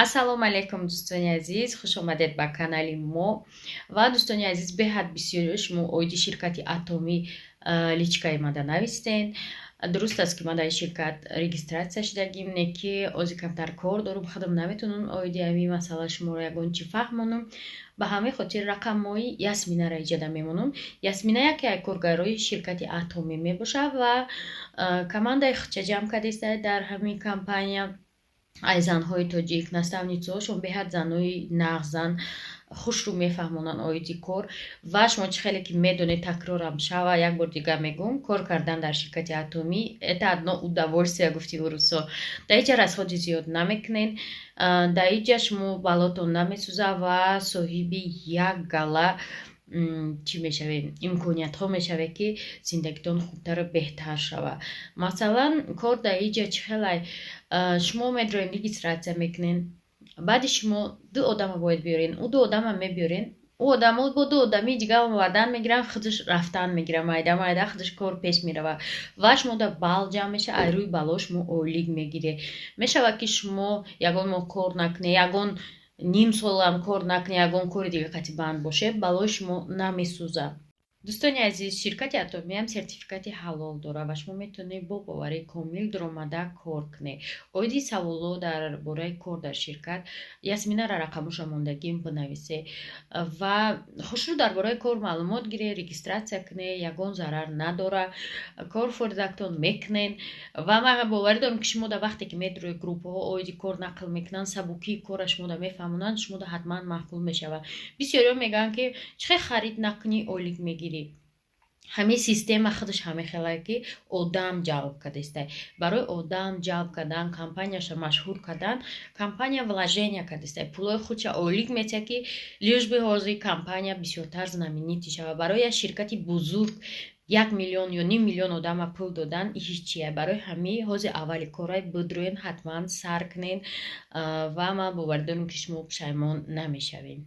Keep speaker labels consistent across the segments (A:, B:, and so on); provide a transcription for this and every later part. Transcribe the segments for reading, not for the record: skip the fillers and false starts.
A: Ассалому алайкум, дӯстони азиз, хуш омадед ба канали мо. Ва дӯстони азиз, беҳад бисёриё шумо оиди ширкати Атомӣ личкаи мада навистен. Дуруст аст, ки ман дар ин ширкат регистрация шудагим, не ки ози камтар кор дорум, худам наметавонам оиди ҳамин масъала шуморо ягон чӣ фаҳмонам. Ба ҳамин хотир рақамҳои Ясминаро иҷода мемонам. Ясмина яке аз коргарои ширкати Атомӣ мебошад ва командаи худша ҷамъ кардааст дар ҳамин компания. Ай занҳои тоҷик, наставницаҳошон беҳад занҳои нағзан, хушрӯ мефаҳмонанд оиди кор. Ва шумо чӣ хеле ки медонед, такрорам шава, як бор дига мегӯм, кор кардан дар ширкати Атомӣ это одно удовольствие, гуфти урусо. Дар иҷа расходи зиёд намекунед, дар иҷа шумо балотон намесӯзад ва соҳиби як гала чӣ мешавед, имкониятҳо мешавед, ки зиндагитон хубтару беҳтар шавад. Масалан, кор дар иҷа чӣ хелай? Шумо медроем, регистрация мекунед, баъди шумо ду одама бояд биёрен, ӯ ду одама мебиёрен, ӯ одамо бо ду одами дига овардан мегиранд, худаш рафтан мегирад, майда майда худаш кор пеш меравад ва шумо дар бал ҷамъ мешавад, ай рӯи бало шумо ойлик мегиред. Мешавад, ки шумо ягон моҳ кор накунед, ягон ним солам кор накунед, ягон кори дига қати банд бошед, балои шумо намесӯзад. Дӯстони азиз, ширкати Атомиам сертификати ҳалол дорад ва шумо метавонед бо боварии комил дуромада кор кунед. Оиди саволҳо дар бораи кор дар ширкат Ясминара рақамоша мондагим, бинависед ва хушрӯ дар бораи кор маълумот гиред, регистрация кунед, ягон зарар надорад, кор форидактон мекунед. Ва ман боварӣ дорам, ки шумо дар вақте ки медрои группаҳо оиди кор нақл мекунанд, сабукии корра шумо да мефаҳмонанд, шумо да ҳатман маъқул мешавад. Бисёриҳо мегӯянд, ки чӣ хел харид накунӣ, ойлик мегирӣ. Ҳамин система худаш ҳамин хелае, ки одам ҷалб кардааст. Барои одам ҷалб кардан, компанияша машҳур кардан, компания вложения кардааст, пулои худша ойлик метиҳад, ки лишь бы ҳозир компания бисёртар знаменитый шавад. Барои як ширкати бузург 1 миллион ё ним миллион одама пул додан ҳичия. Барои ҳамин ҳозир аввали корай бидроен, ҳатман сар кунед ва ман боварӣ дорам, ки шумо пушаймон намешавед.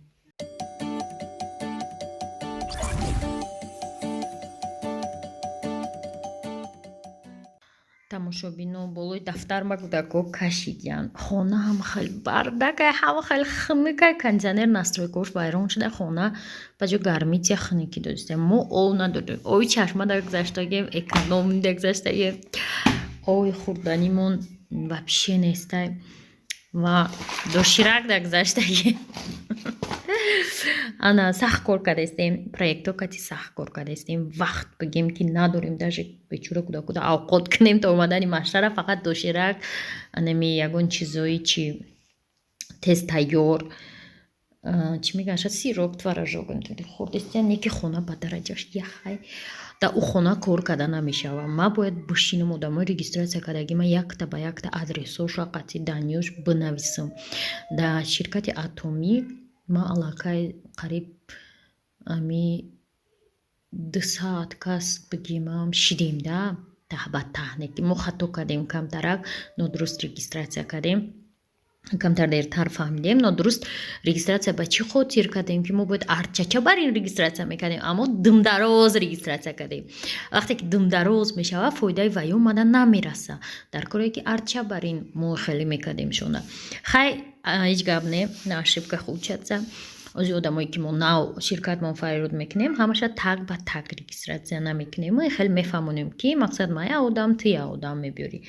A: Тамошобино, болои дафтар ма кӯдако кашидиянд. Хона ҳам хел бардакай, ҳама хел хунукай, кондиционер настройкаош вайрон шуда, хона ба ҷои гармития хунукӣ додистем. Мо ов надодем, ови чашма дар гузаштагем, эконом дар гузаштагем, ови хӯрданимон вообще нестай ва доширак дар гузаштагем. Ана сахт кор кардастем, проектҳо кати сахт кор кардастем, вақт бигем ки надорем, даже бечура кӯдакуда авқот кунем то омадани маштара, фақат доширак, анами ягон чизои чи тез тайёр, чӣ мегӯянд, шояд сырок, творожок хӯрдастем. Не ки хона ба дараҷаш яхай, дар ӯ хона кор карда намешавад. Ман бояд бишинам, одамои регистрация кардаги ман якта ба якта адресоша қатъи даниёш бинависам. Дар ширкати Атомӣ ман аллакай қариб ами 2 саат кас бигимам шидем да ба таҳне, ки мо хато кардем, камтарак нодуруст регистрация кардем, камтар дертар фаҳмидем. Нодуруст регистрация ба чӣ хотир кардем, ки мо бояд арчача бар ин регистрация мекардем, аммо думдароз регистрация кардем. Вақте ки думдароз мешавад, фоидаи ваё омада намераса. Дар коре ки арча бар ин мо хеле мекардем шона. Хай, ҳеҷ гап не, на ошибках учатся. Ози одамое ки мо нав ширкатмон фарёд мекунем, ҳамаша так ба так регистрация намекунем, мо хеле мефаҳмонем, ки мақсад ма я одам, ту я одам мебиёрӣ.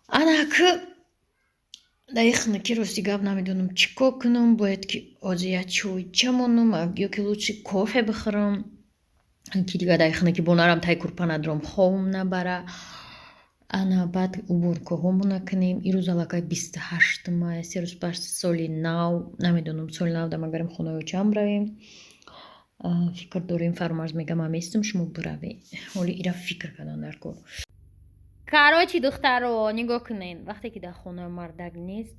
A: Анак дар ин хунукӣ, рости гап, намедонам чӣ кор кунам. Бояд ки ҳозир як чой чамонам ё ки лучше кофе бихӯрам, ки дигар дар хунукӣ бо нарам тай курпа надром, хобам набара. Ана баъд уборкаҳомона кунем. Ирӯз аллакай 28-май, 3 рӯз пас соли нав. Намедонам, соли нав дам агарем хонаи очам равем, фикр дорем. Фармарз мегам, ман местам, шумо биравед. Ҳоли ира фикр кардан дар кор. Короче, духтаро, нигоҳ кунед, вақте ки дар хона мардак нест,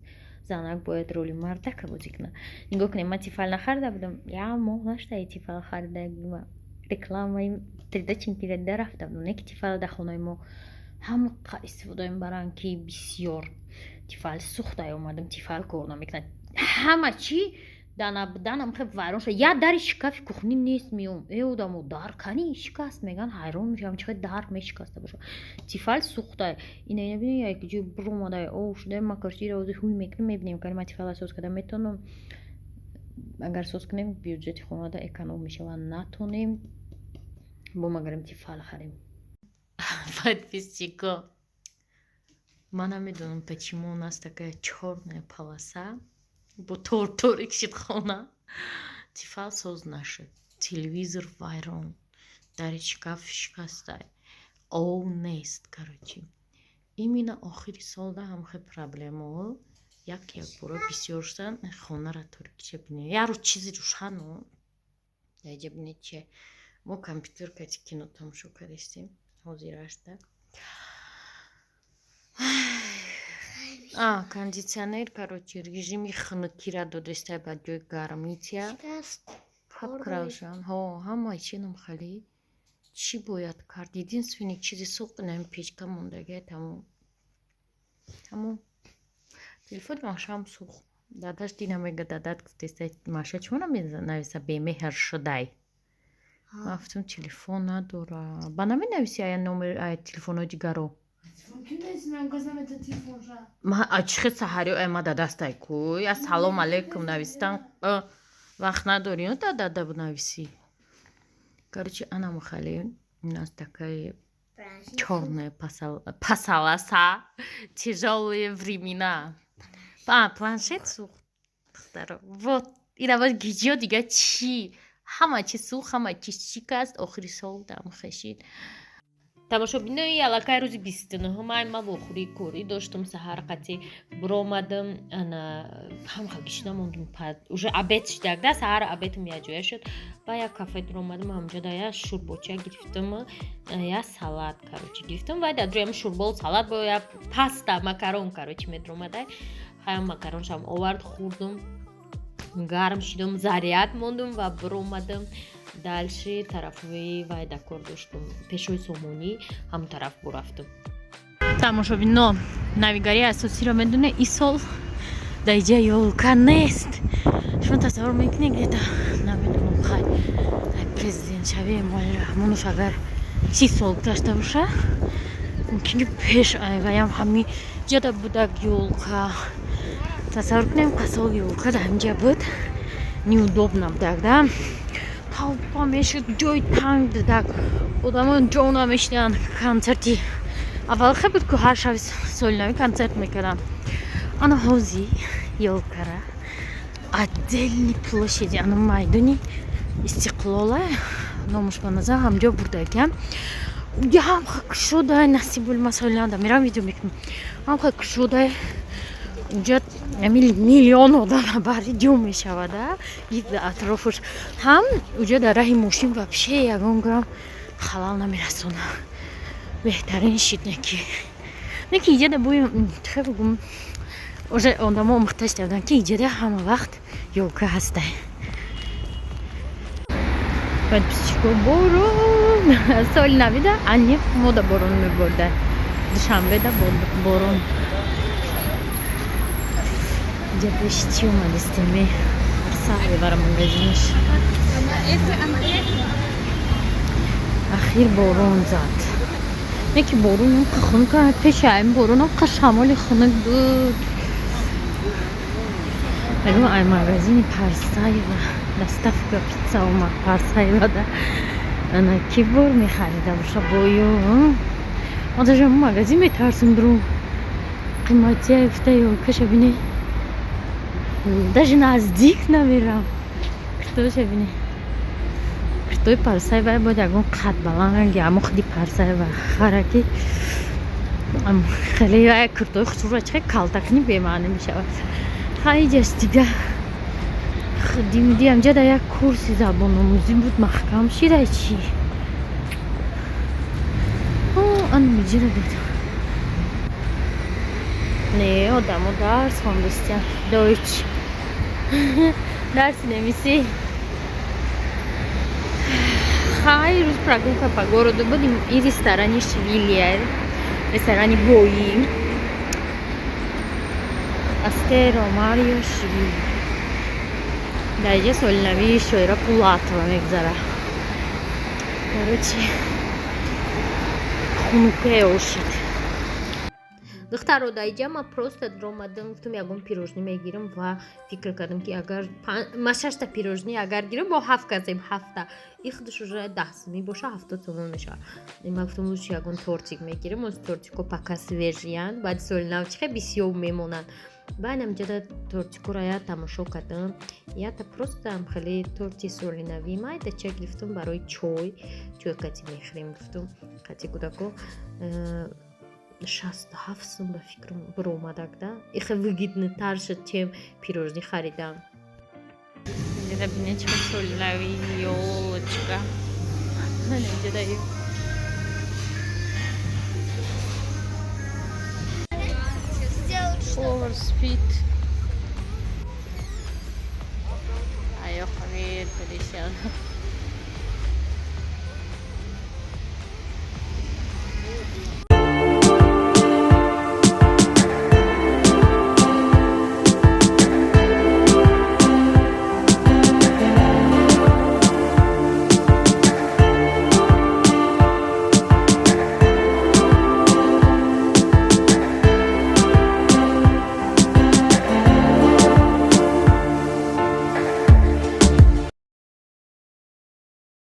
A: занак бояд роли мардака бозӣ кунад. Нигоҳ кунед, ман Тефал нахарида будам, як моҳ нашта Тефал харида, рекламаи тридачинки рафта будам. Не ки Тефал дар хонаи мо ҳамқа истифода мебаранд, ки бисёр Тефал сӯхта омадам, Тефал кор намекунад, ҳама чӣ. Данабуданам хел вайрон шуда. Як дари шкафи кухни нест меом. Э, одамо, дар кани шикаст, меган, ҳайрон мешавам, чӣ хел дар мешикаста боша. Тифал сӯхтай. Ина ина бинед, як ҷой буромадай, ов шуда. Ма квартира ҳозир ҳуй мекунем, мебинем, кани ма тифала соз карда метавонам. Агар соз кунем, бюджети хонавода эконом мешавад. Натонем, бо магарем тифал харем. Подписчико, ман намедонам, почему у нас такая чёрная полоса, бо торик шид хона. Тифал соз нашуд, телевизор вайрон, дари шкаф шикастай, ов нест. Короче, именно охири солда ҳамхел проблемао як якбора бисёр шудан. Хонара торикиша бинед, як рӯз чизи рӯшану даиҷа бинед, чи мо компютер кати кино тамошо кардистем. Ҳозирашда а кондитсионер, короче, режими хунукира додестай ба ҷои гармития. Папкравшан ҳо, ҳамаи чинам хали. Чӣ бояд кард? Единственный чизи сӯхт нами печка мондагия, тамом, тамом. Телефони машам сӯхт. Дадаш дина мега, дадат гуфтеста: «Маша чима наменависа, бемеҳр шудай?» Ман гуфтам, телефон надора. Ба наменависи ая номер, ая телефонҳои дигаро. Чӣ хел саҳари ай ма дадастай ку, ассалому алайкум навистан вақт надорӣ, дадада бинависӣ. Короче, анаму хали, у нас такая чёрная полоса, тяжелые времена. А планшет сӯхт, духтаро. Вот ина гиҷиё дига чӣ, ҳама чи сӯхт, ҳама чи шикаст. Охири сол дамхешид. Тамошобинои, аллакай рӯзи 29-ум ай ман вохӯрии корӣ доштум. Саҳар қати буромадам, ана ҳамхел гишна мондум, уже обед шидак да, саҳар обедам якҷоя шуд. Ба як кафе дуромадам, ҳамҷода як шӯрбоча гирифтам, як салат, короче, гирифтам. Вай дар ҷоям шӯрбо, салат бо як паста, макарон, короче, медуромадай. Хаям макароншам овард, хӯрдум, гарм шидум, заряд мондум ва буромадам. Дальше тарафи вай да кор доштум, пешои Сомонӣ, ҳамон тараф бурафтум. Тамошобино, навигарии асосиро медоне, и сол дар иҷа ёлка нест. Шумо тасаввур мекунед, где-то, намедонам, хай, президентшавии Эмомалӣ Раҳмонов агар 30 сол гузашта боша, мумкин ки пеш айваям ҳами ҷода будак ёлка. Тасаввур кунем, қасол ёлка дар ҳаминҷа буд, неудобно будак да, толпа мешуд, ҷои танг дидак, одамон ҷо намешиданд. Концерти аввал хел буд ку, ҳар шаби соли нави концерт мекарданд. Ана ҳози ёлкара отдельный площади, ана майдони Истиқлола номуш ба назар, ҳамҷо бурдагиам. Ҳамха кушодай, насибул масоиланда мерам, видео мекунам. Ҳамха кушодай, унҷа миллион одам бари ҷо мешавада атрофуш. Ҳам уҷа дар раҳи мошин вообще ягон грамм халал намерасона. Беҳтарин шид. Неки неки иҷада бои хе бугум, уже одамо омӯхта шуда буданд, ки иҷада ҳама вақт ёлка ҳастай. Подписчико, борон. Соли навида аниқ мода борон меборда, Душанбеда борон. Инҷа пеши чӣ омадистем? Саҳвара магазинш. Ахир борон зад. Не ки борон хунук, пеши айн борон шамоли хунук буд. Мегӯм, ай магазини Парсаева доставка пицца омад. Парсаевада ана ки бор мехарида боша бою. Ма даже магазин метарсим дуру, қиматия гуфта. Ёлкаша бине, даже наздик намерам. Киртоша бине, киртои Парсаева бояд ягон қад баланд ранги амо худи Парсаева хараки хеле киртои хусура чихе калтакни бемаънӣ мешавад. Хайҷаш дига димди. Амҷа дар як курси забономӯзӣ буд, маҳкам шида чӣ? Ан миҷира буд. Не, одамо дарс хондастиян, Deutsch дарси немисӣ. Хай, рӯз прогулка по городу буд. И ресторани Швилия, ресторани боӣ Астеро Марио Швили. Дар инҷа соли нави Шоира Пулатова мегузара. Короче, хунукае ошид. Духтаро, дар инҷа ман просто омадам, гуфтам, ягон пирожни мегирам ва фикр кардам, ки агар ма шашта пирожни агар гирам, мо ҳафт касем, ҳафта, и худаш уже 10 сумӣ боша, 70 сомон мешавад. Ман гуфтам, лучше ягон тортик мегирам. Оз тортико пока свежиянд, баъди соли нав чихе бисёр мемонанд. Баъд ҳамҷода тортикоро я тамошо кардам, ята просто хеле торти соли нави майдача гирифтам барои чой. Чой қати мехӯрем, гуфтам, қати кӯдако. 67 сум ба фикрам биромадак да, ихе выгоднотар шуд, чем пирожни харидам. Инҷода бинед, чӣ соли нави, ёлочка инҷода. Повар спит. Аяқамир кадешан.